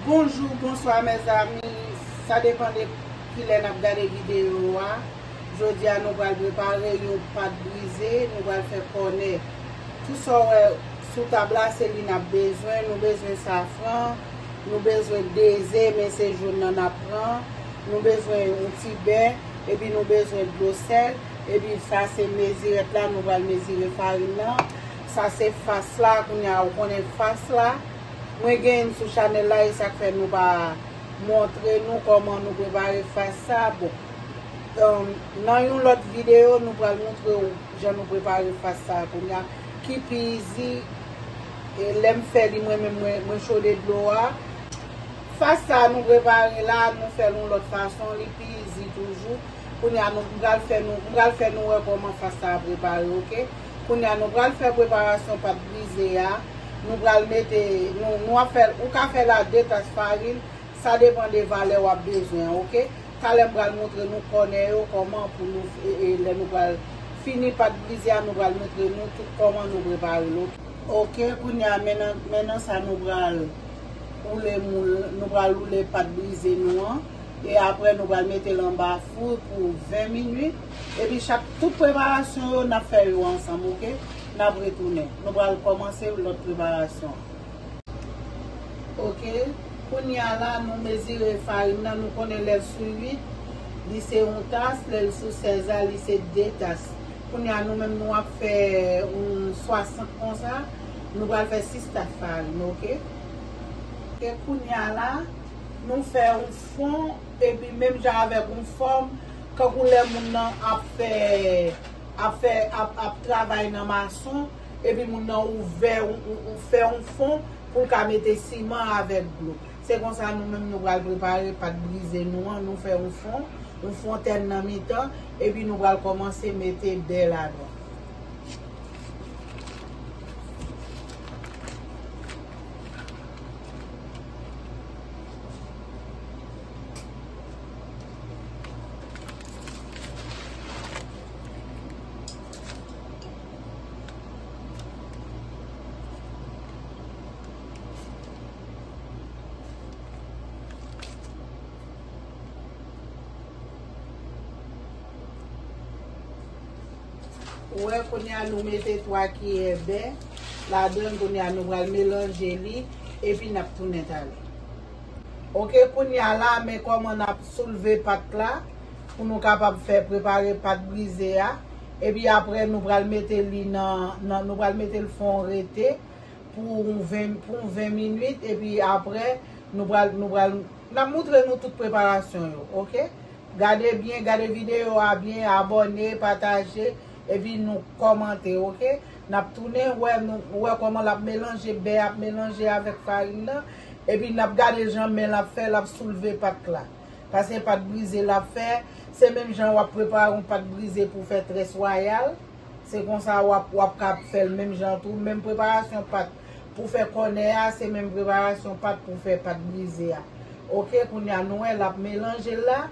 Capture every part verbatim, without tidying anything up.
Bonjou, bonswa, mezanmi. Sa depann de kilè n ap gade videyo a. Jodi a, nou pral prepare yon pat brize, nou pral fè kònè. Tout sa w wè sou tab la, se li n ap bezwen. Nou bezwen safran, nou bezwen de ze, men se jòn nan n ap pran. Nou bezwen yon ti bè, epi nou bezwen dlo sèl. Epi sa se mezirèt la, nou pral mezire farin nan. Sa se fas la, kounye a ou konnen fas la. Mwen gen sou chanèl la, e sa k fè nou pa montre nou kòman nou prepare fas sa. Bon, um, nan yon lòt videyo, nou pral montre w jan nou prepare fas sa kounye a, ki pi izi. E lè m fè li, mwen menm, mwen, mwen chode dlo a. Fas sa nou prepare la, nou fè l yon lòt fason, li pi izi toujou. Kounye a, nou, m pral fè nou, m pral fè nou wè kòman fas sa a prepare, oke? Kounye a, nou pral fè preparasyon pat brize a. Nou pral mete, nou, nou ap fè, ou ka fè la de tas farin, sa depann de valè w ap bezwen, oke? Talè m pral montre nou kònè yo, kòman pou nou, e, e, lè nou pral fini pat brize a, nou pral montre nou tout kòman nou prepare l, oke? Oke, kounye a, men nan, men nan sa nou pral woule moul, nou pral woule pat brize nou an. E apre, nou pral mete l anba fou pou ven minit. Epi chak, tout preparasyon yo, n ap fè yo ansanm, oke? N ap retounen. Nou pral kòmanse lòt preparasyon. Oke? Kounye a la, nou mezire farin nan, nou konnen lè l sou uit, li se yon tas, lè l sou sèz la, li se de tas. Kounye a, nou menm, nou ap fè yon swasant konsa, nou pral fè sis tas farin, oke? E kounye a la, nou fè yon fon, epi menm jan avèk yon fòm, kankou lè moun nan ap fè, ap fè, ap, ap travay nan mason, epi moun nan ouvè, ou, ou, ou fè yon fon pou l ka mete siman avèk dlo. Se konsa nou menm nou pral prepare pat brize nou an, nou fè yon fon, yon fontèn nan mitan, epi nou pral kòmanse mete bè ladan. Ou wè, kounye a nou mete twa kiyè bè ladan l, kounye a nou pral melanje li, epi n ap tounen talè. Oke, kounye a la, men kòman n ap soulve pat la, pou nou kapab fè prepare pat brize a. Epi apre, nou pral mete li nan, nan, nou pral mete l fon rete pou yon ven, pou yon ven minit, epi apre, nou pral, nou pral, n ap moutre nou tout preparasyon yo, oke? Gade byen, gade videyo a byen, abòne, pataje, epi nou kòmante, oke? N ap tounen, wè, nou, wè kòman l ap melanje, bè ap melanje avèk farin nan, epi n ap gade jan men l ap fè, l ap soulve pat la. Paske pat brize l ap fè, se menm jan w ap prepare yon pat brize pou fè très royal. Se konsa w ap, w ap ka fè l menm jan tou. Menm preparasyon pat pou fè kònè a, se menm preparasyon pat pou fè pat brize a. Oke, kounye a nou wè l ap melanje l la.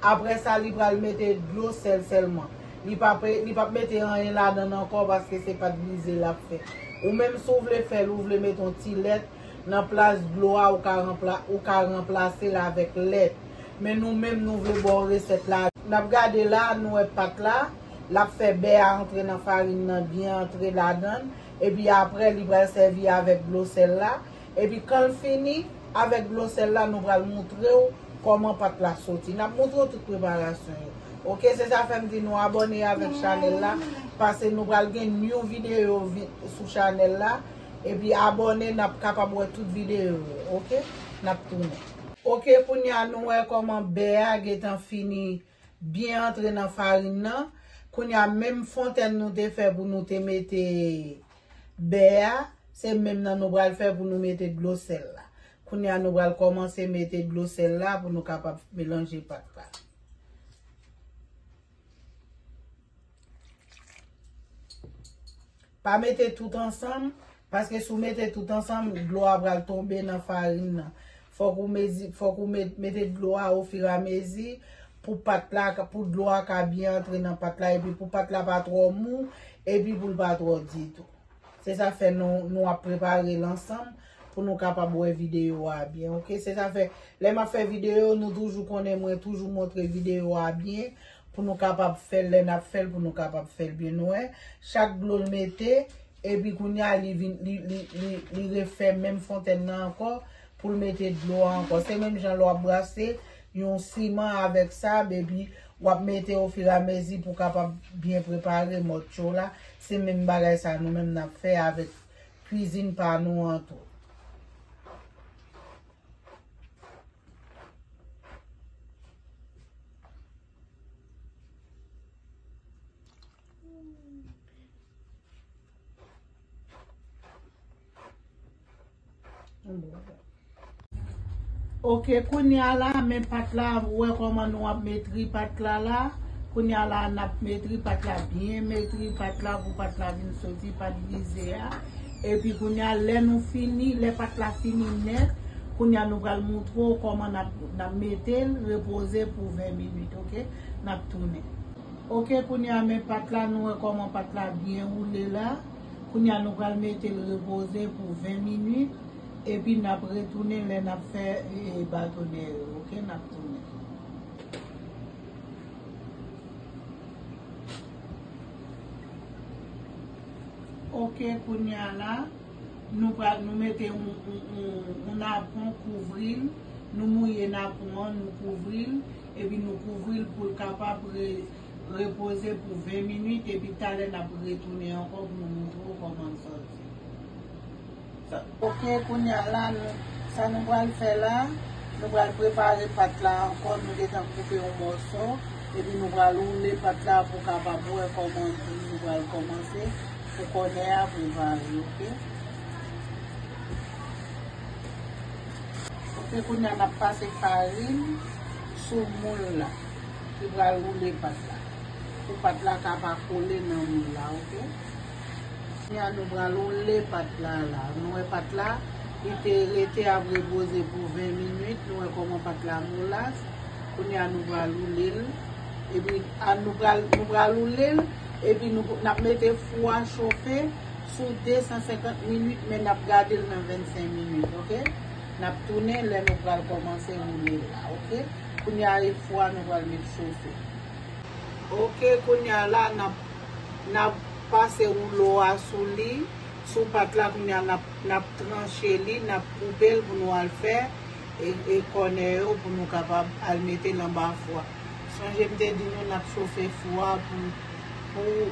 Apre sa, li pral mete dlo sèl sèlman. Li p ap, li p ap mete anyen ladan l ankò paske se pat brize l ap fè. Ou menm si w vle fè l, ou vle mete yon ti lèt, nan plas dlo a, ou ka ranpla-, ou ka ranplase l avèk lèt. Men nou menm, nou vle ba w resèt la. N ap gade la, nou wè pat la, l ap fè bè a antre nan farin nan, byen antre ladan l. Epi apre, li pral sèvi avèk dlo sèl la. Epi kan l fini avèk dlo sèl la, nou pral moutre w kòman pat la soti. N ap moutre w tout preparasyon yo. Oke, se sa fè m di nou abòne avèk chanèl la, paske nou pral gen new videyo vi-, sou chanèl la. Epi abòne, n ap kapab wè tout videyo yo, oke? N ap tounen. Oke, kounye a nou wè kòman bè a gentan fini byen antre nan farin nan. Kounye a menm fontèn nou te fè pou nou te mete bè a, se menm nan nou pral fè pou nou mete dlo sèl la. Kounye a nou pral kòmanse mete dlo sèl la pou nou kapab melanje pat la. Pa mete tout ansanm, paske si w mete tout ansanm, dlo a pral tonbe nan farin nan. Fòk ou mezi-, fòk ou met-, mete dlo a ofiramezi pou pat la, pou dlo a ka byen antre nan pat la, epi pou pat la pa twò mou, epi pou l pa twò ditou. Se sa fè nou, nou ap prepare l ansanm pou nou kapab wè videyo a byen, oke? Se sa fè, lè m ap fè videyo, nou toujou konnen mwen toujou montre videyo a byen, pou nou kapab fè l, lè n ap fè l, pou nou kapab fè l byen. Nou wè, chak dlo l mete, epi kounye a, li vin, li, li, li, li refè menm fontèn nan ankò, pou l mete dlo a ankò. Se menm jan lè w ap brase yon siman avèk sab, epi w ap mete ofiramezi pou w kapab byen prepare mòtyo la. Se menm bagay sa nou menm n ap fè avèk kwizin pa nou an tou. Oke, kounye a la, men pat la, ou wè kòman nou ap metri pat la la. Kounye a la, n ap metri pat la, byen metri pat la pou pat la vin soti, pat grize a. Epi kounye a, lè nou fini, lè pat la fini nèt, kounye a nou pral montre w kòman n ap, n ap mete l repoze pou ven minit, oke? N ap tounen. Oke, kounye a, men pat la, nou wè kòman pat la byen woule la. Kounye a, nou pral mete l repoze pou ven minit. Epi n ap retounen lè n ap fè, e, e, batonè yo, oke? N ap tounen. Oke, kounye a la, nou pral, nou mete yon, yon, yon, yon napon kouvri l, nou mouye napon an, nou kouvri l, epi nou kouvri l pou l kapab re-, repoze pou ven minit, epi talè n ap retounen ankò pou nou montre w kòman l sòti. Sa, oke, kounye a la, nou, sa nou pral fè la, nou pral prepare pat la ankò, nou gentan koupe yon mòso, epi nou pral woule pat la pou kapab wè kòman nou pral kòmanse pou kònè a prepare, oke? Oke, kounye a n ap pase farin sou moul la ki pral woule pat la. Pou pat la ka pa kole nan moul la, oke? Kounye a nou pral woule pat la la. Nou wè pat la, li te rete ap repoze pou ven minit. Nou wè kòman pat la molas. Kounye a nou pral woule l. Epi, a, nou pral, nou pral woule l. Epi nou, n ap mete fou a chofe sou de san senkant minit, men n ap gade l nan vennsenk minit, oke? N ap tounen lè nou pral kòmanse woule l la, oke? Kounye a, e fou a nou pral met chofe. Oke, kounye a la, n ap, n ap pase woulo a sou li, sou pat la, kounye a, n ap, n ap tranche li, n ap koupe l pou nou al fè, e, e kònè yo pou nou kapab al mete l anba fou a. Sonje m te di nou n ap chofe fou a pou, pou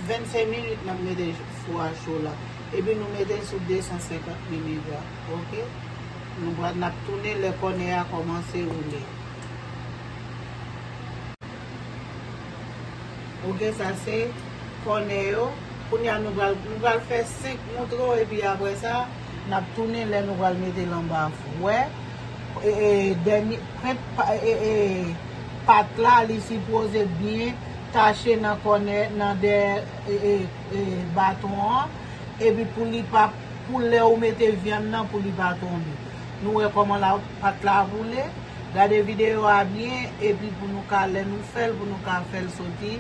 vennsenk minit, n ap mete fou a cho la. Epi nou mete l sou de san senkant minit la, oke? Nou pral, n ap tounen lè kònè a kòmanse woule. Oke, sa se kònè yo. Kounye a nou pral, nou pral fè senk moutre w, epi apre sa, n ap tounen lè nou pral mete l anba fou. Wè, e, e, dènye, prent pa, e, e, pat la, li sipoze byen tache nan kònè, nan dèyè, e, e, e, baton an. Epi pou li pa, pou lè ou mete vyann nan, pou li pa tonbe. Nou wè kòman la, pat la boule. Gade videyo a byen, epi pou nou ka, lè nou fè l, pou nou ka fè l soti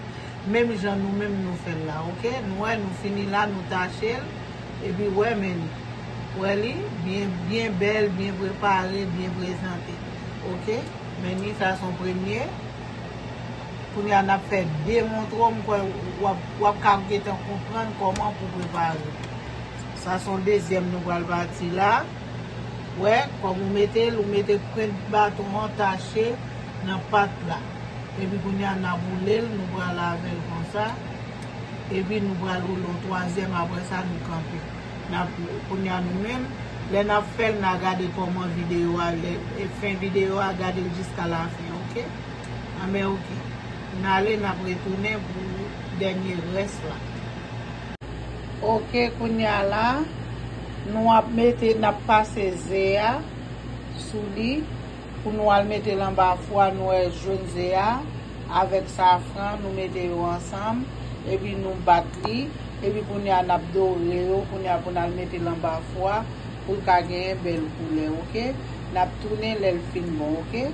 menm jan nou menm nou fè l la, oke? Nou wè, nou fini la, nou tache l, epi wè, men li. Wè li, byen, byen bèl, byen prepare, byen prezante, oke? Men li, sa se yon premye. Kounye a, n ap fè de moutre w, m kwè w ap, w ap ka gentan konprann kòman pou prepare. Sa se yon dezyèm nou pral pati la. Wè, kòm ou mete l, ou mete prent baton an tache nan pat la. Epi kounye a, n ap woule l, nou pral lave l konsa. Epi nou pral woule yon twazyèm, apre sa, nou kanpe. N ap, kounye a, nou menm, lè n ap fè l, n a gade kòman videyo a, lè, e fen videyo a, gade l jiska lafen, oke? Anben, oke. N ale, n ap retounen pou dènye rès la. Oke, kounye a la, nou ap mete, n ap pase ze a sou li pou nou al mete l anba fou a, nou wè jòn ze a avèk safran, nou mete yo ansanm, epi nou bat li, epi kounye a n ap dore yo, kounye a pou n al mete l anba fou a, pou l ka genyen bèl koulè, oke? N ap tounen lè l fin bon, oke?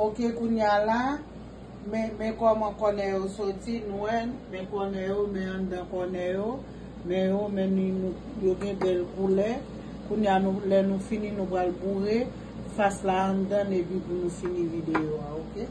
Oke, kounye a la, men, men kòman kònè yo soti, nou wè, men kònè yo, men anndan kònè yo. Men yo, men ni nou, yo gen bèl koulè. Kounye a nou, lè nou fini, nou pral boure fas la anndan epi pou nou fini videyo a, oke?